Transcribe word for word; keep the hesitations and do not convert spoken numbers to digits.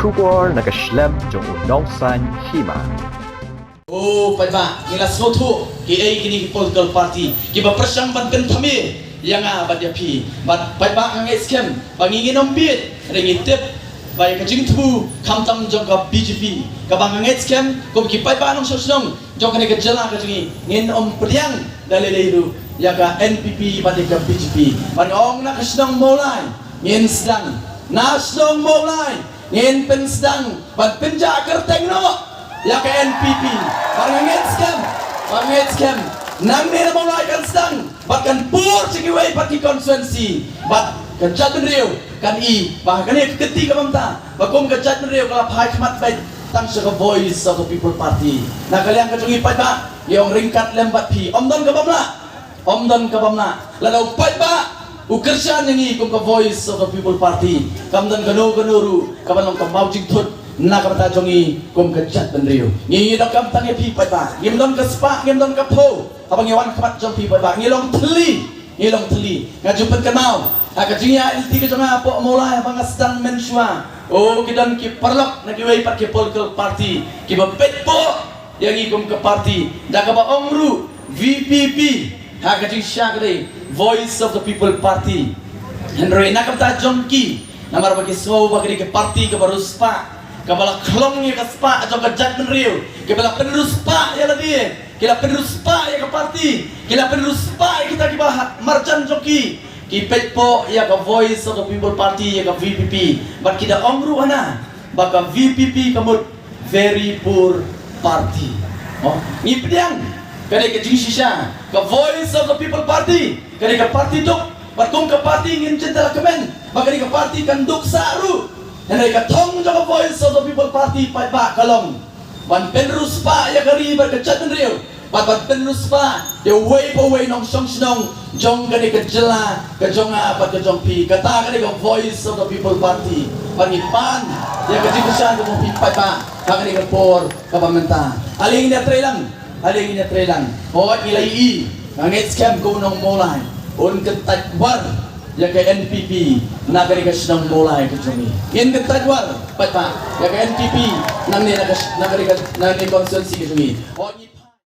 Khubor na ka shlem jong u Nongsaiñ Hima. O paidbah, ngi la sngewthuh kiei kine ki political party kiba pyrshang ban pynthame ïa nga bad ïa phi. Bad paidbah, nga ngeit skhem ba ngi ngin ym bieit, hynrei ngi tip ba ïa ka jingthmu khamtam jong ka B J P, kaba nga ngeit skhem kum ki paidbah nongshong shnong jong kane ka jylla ka jong ngi, ngin ym pdiang da lei lei ruh ïa ka N P P bad ïa ka B J P. Ban ong na ka shnong Mawlai ngin sdang, na shnong Mawlai ngin pynsdang ban pynjah kyrteng noh ïa ka N P P. Bad nga ngeit skhem, bad nga ngeit skhem nangne na Mawlai kan sdang bad kan pur sha kiwei pat ki constituency, bad ka jaitbynriew kan i ba ha kane ka kti kaba mynta ba kum ka jaitbynriew ka la phai khmat beit tang sha ka Voice of the People Party. Na ka liang ka jong ngi paidbah, ngi ong ryngkat lem bad phi, ym don kaba mlah, ym don kaba mlah. Lada u paidbah u kyrshan ïa ngi kum ka Voice of the People Party, kam don kano kano ruh kaba long ka maw jingthut na ka bynta jong ngi kum ka jaitbynriew. Ngi, ngi donkam tang ïa phi paidbah, ngim don ka spah, ngim don ka phew. Haba ngi wan khmat jong phi paidbah, ngi long thylli, ngi long thylli. Nga ju pynkynmaw ha ka jingïaid lynti ka jong nga hapoh Mawlai haba nga sdang mynshuwa, o, ki don ki paralok na kiwei pat ki political party kiba peit poh ïa ngi kum ka party da kaba ong ruh V P P, ha ka jingshisha ka dei Voice of the People Party. Hynrei na ka bynta jong ki, namar ba ki sngew ba ka dei ka party kaba riewspah, kaba la khlong ïa ka spah jong ka jaitbynriew, kaba la pynriewspah ïa lade, ki la pynriewspah ïa ka party, ki la pynriewspah ïa kita kiba ha-, marjan jong ki. Ki peit poh ïa ka Voice of the People Party, ïa ka V P P, bad ki da ong ruh hana ba ka V P P ka mut very poor party. Oh, ngi pdiang, ka dei ka jingshisha ka Voice of the People Party ka dei ka party duk, bad kum ka party ngin jin da la kmen ba ka dei ka party kan duk sah ruh. Hynrei ka thong jong ka Voice of the People Party paidbah ka long ban pynriewspah ïa ka ri bad ka jaitbynriew, bad ban pynriewspah ïa uwei pa uwei nongshong shnong jong kane ka jylla ka jong nga bad ka jong phi. Kata ka dei ka Voice of the People Party. Bad ngi pan ïa ka jingkyrshan ka jong phi paidbah ha kane ka por kaba mynta. Ale ngin ïatreilang, ale ngin ïatreilang. Hooid, ngi la ïohi, nga ngeit skhem ko u nong Mawlai un kyntait war ïa ka N P P na kane ka shnong Mawlai ka jong ngi. Ngin kyntait war paidbah ïa ka N P P nangne na ka, na kane ka, na kane ka constituency ka jong ngi. Hooid.